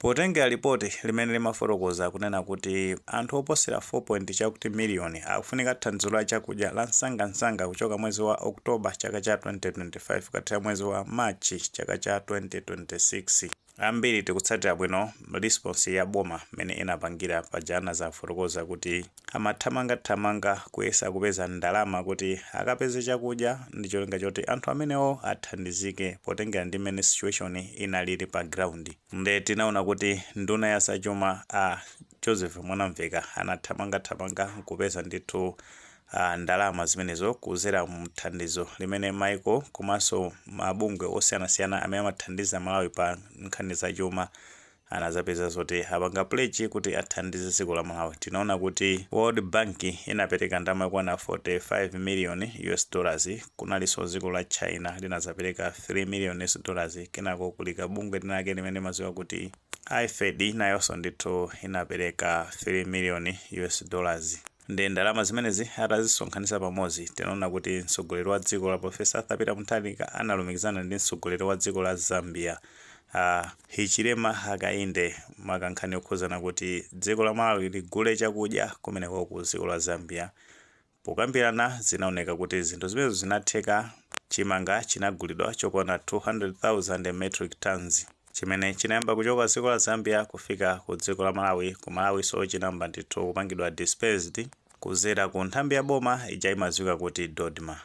Potengera lipoti limene limafotokoza kunena kuti anthu oposera 4 point chakuti miliyoni akufunika thandizo la chakudya la msangamsanga kuchoka mwezi wa Oktoba chaka cha 2025 kukathera mwezi wa Machi chaka cha 2026, ambiri tikutsatira bwino response ya boma mmene inapangira. Pajana zafotokoza kuti amathamangathamanga kuyesa kupeza ndalama kuti akapeze chakudya ndi cholinga choti anthu amenewo athandizike, potengera ndi mmene situation inalili pa ground. Nde tinaona kuti nduna ya zachuma a Joseph Mwanamveka anathamangathamanga nkupeza ndithu ndalama zimenezo kuzera mthandizo limene maiko komanso mabungwe osiyanasiyana amene amathandiza Malawi pa nkhani zachuma anazapeza zoti apanga pledge kuti athandize dziko la Malawi. Tinaona kuti World Bank inapereka ndalama yokwana 45 million US dollars. Kunalinso dziko la China linazapereka 3 million US dollars. Kenako kuli kabungwe linake limene maziwa kuti IFAD, nayonso ndithu inapereka 3 million US dollars. Ndi ndalama zimenezi atazisonkhanitsa pamodzi, tinaona kuti mtsogoleri wa dziko la Professor Arthur Peter Mutharika analumikizana ndi mtsogoleri wa dziko la Zambia Hichilema Hakainde, makankhani okhuzana kuti dziko la Malawi ligule chakudya kumeneko ku dziko la Zambia. Pokambirana, zinaoneka kuti zinthu zimenezo zinatheka. Chimanga chinagulidwa chokwana 200,000 metric tons, chimene chinayamba kuchoka dziko la Zambia kufika ku dziko la Malawi. Ku Malawi so chinayamba ndithu kupangidwa dispersed kuzera ku nthambi ya boma ija imadziwika kuti DoDMA.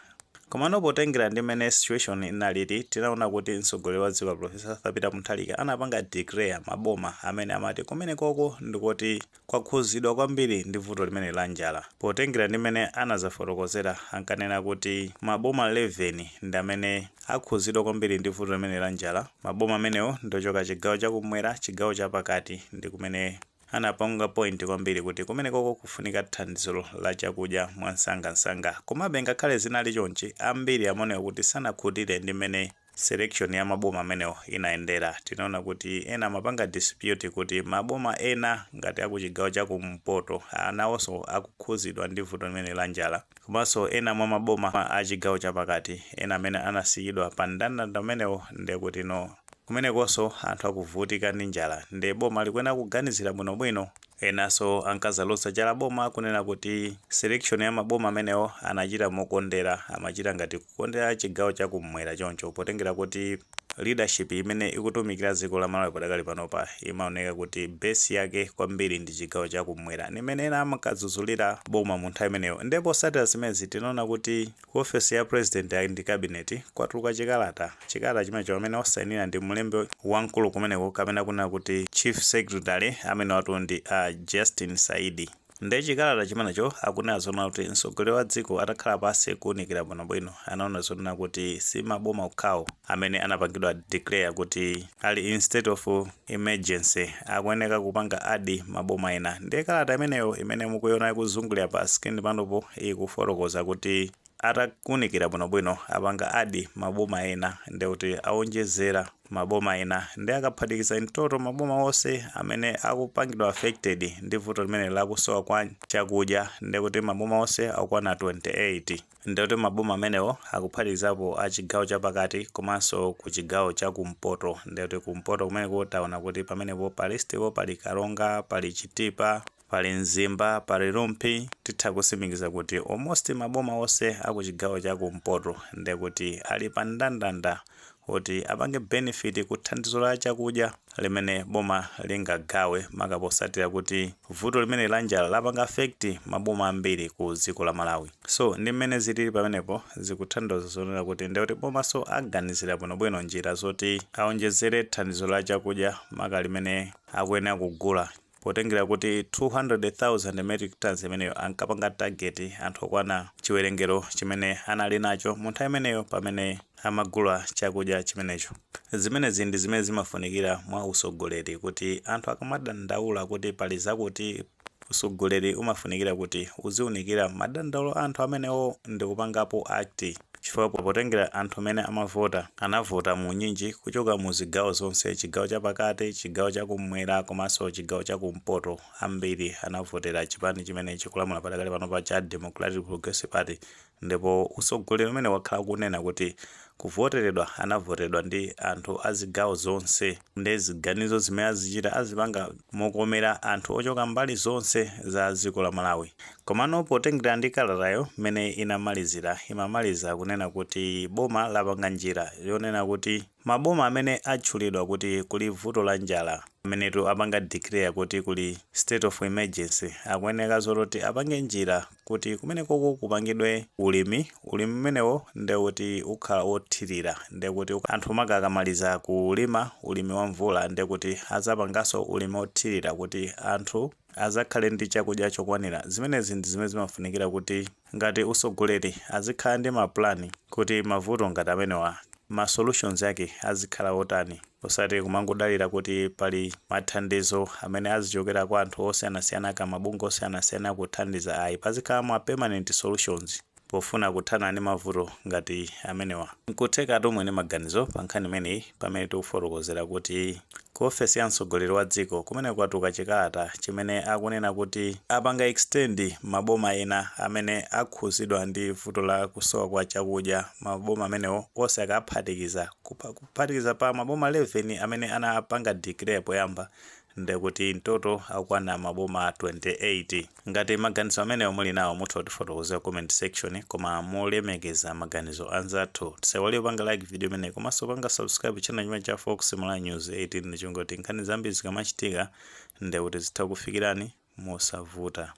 Komano potengera ndi mmene situation inalili, tinaona kuti mtsogoleri wa dziko Professor Arthur Peter Mutharika anapanga declare maboma amene amati kumenekoko ndikoti kwakhuzidwa kwambiri ndi vuto limene la njala. Potengera ndi mmene anazafotokozera, ankanena kuti maboma 11 ndi amene akhuzidwa kwambiri ndi vuto limene la njala. Maboma amenewo ndochoka chigawo chakumwera, chigawo chapakati, ndi kumene anapanga point kwambiri kuti kumenekoko kufunika thandizo la chakudya mwansangansanga. Komabe ngakhale zinali chonchi, ambiri amaoneka kuti sanakhutire ndi mmene selection ya maboma amenewo inayendera. Tinaona kuti ena amapanga dispute kuti maboma ena ngati akuchigawo chakumpoto anawonso akukhuzidwa ndi vuto limene la njala, komanso ena mwa maboma a chigawo chapakati ena amene anasiyidwa pa mndandanda umenewo, ndekuti no, kumenekonso anthu akuvutika ndi njala, ndi boma likuyenera kuganizira bwinobwino. Enanso ankazaloza chala boma kunena kuti selection ya maboma amenewo anachita mokondera, amachita ngati kukondera chigawo chakumwera choncho, potengera kuti leadership imene ikutumikira dziko la Malawi padakali panopa imaoneka kuti base yake kwambiri ndi chigawo chakumwera, nimene ena amakadzudzulira boma mu nthawi imeneyo. Ndipo posatira zimenezi, tinaona kuti ku ofesi ya president ndi cabinet kwatuluka chikalata. Chikalata chimenecho amene osayinira ndi mlembi wamkulu kumeneko, kapena kunena kuti chief secretary, amene watu ndi Justin Saidi. Ndi chikalata chimenecho akunena zoona kuti mtsogoleri wa dziko atakhala pansi kuwunikira bwinobwino, anaona zonena kuti si maboma okhawo amene anapangidwa declare kuti ali in state of emergency, akuyeneka kupanga add maboma ena. Ndiye kalata imeneyo imene mukuiona ikuzungulira pa screen panopo ikufotokoza kuti atakunikira bwinobwino apanga add maboma ena, ndikuti awonjezera maboma ena, ndi akaphatikiza in total maboma onse amene akupangidwa affected ndi vuto limene lakusowa kwa chakudya, ndikuti maboma onse akukwana 28. Ndikuti maboma amenewo akuphatikizapo a chigawo chapakati komanso ku chigawo chakumpoto. Ndikuti kumpoto kumeneko taona kuti pamenepo pa listipo pali Karonga, pali Chitipa, pali Mzimba, pali Rumphi. Titha kusimikiza kuti almost maboma onse aku chigawo chakumpoto ndekuti ali pa mndandanda kuti apange benefit ku thandizo la chakudya limene boma lingagawe, maka posatira kuti vuto limene la njala lapanga affect maboma ambiri ku dziko la Malawi. So ndi mmene zilili pamenepo, zikuthandiza zonena kuti ndekuti bomaso aganizira bwinobwino njira zoti aonjezere thandizo la chakudya, maka limene akuyenera kugula, potengera kuti 200,000 metric tons imeneyo ankapanga target anthu okwana chiwerengero chimene anali nacho mu nthawi imeneyo pamene amagula chakudya chimenecho. Zimenezi ndi zimene zimafunikira mwa usogoleri, kuti anthu akamadandaula kuti pali zakuti, usogoleri umafunikira kuti uziunikira madandaulo a anthu amenewo ndi kupangapo act, chifukwa potengera anthu amene amavota, anavota mu nyinji kuchoka mu zigawo zonse, chigawo chapakati, chigawo chakumwera komanso chigawo chakumpoto. Ambiri anavotera chipani chimene chikulamula padakali panopa cha Democratic Progressive Party, ndipo usogoleri umene wakhala kunena kuti Kuvoteredwa anavoteredwa ndi anthu a zigawo zonse, ndi ziganizo zimene azichita azipanga mokomera anthu ochoka mbali zonse za dziko la Malawi. Komano potengera ndi kalatayo mmene inamalizira, imamaliza kunena kuti boma lapanga njira yonena kuti maboma amene atchulidwa kuti kuli vuto la njala, amenetu apanga declare kuti kuli state of emergency, akuyeneka zototi apange njira kuti kumenekoko kupangidwe ulimi. Ulimi umenewo ndekuti ukhala othirira, ndekuti anthu makakamaliza kulima ulimi wa mvula, ndekuti azapanganso ulimi othirira kuti anthu azakhale ndi chakudya chokwanira. Zimenezi ndi zimene zimafunikira kuti ngati usogoleri azikhala ndi mapulani kuti mavuto ngati amenewa ma solutions ake azikhala otani, osati kumangodalira kuti pali mathandizo amene azichokera kwa anthu osiyanasiyana ka mabungwe osiyanasiyana kuthandiza, ayi. Pazikhala ma permanent solutions pofuna kuthana ndi mavuto ngati amenewa. Nkutheka mwene maganizo pa nkhani imeneyi, pamene tikufotokozera kuti ku ofesi ya mtsogoleri wa dziko kumene kwatuluka chikalata chimene akunena kuti apanga extend maboma ena amene akhuzidwa ndi vuto la kusowa kwa chakudya. Maboma amenewo onse akaphatikiza, kuphatikiza pa maboma 11 amene anapanga declare poyamba, ndekuti in total akwana maboma 28. Ngati maganizo amenewo muli nawo, mutha kutifotokozera comment section, koma molemekeza maganizo anzathu. Tisaiwale kupanga like video imeneyi komanso kupanga subscribe channel chimene cha Fox Malawi News 18, chingoti nkhani zambiri zikamachitika ndekuti zitha kufikirani mosavuta.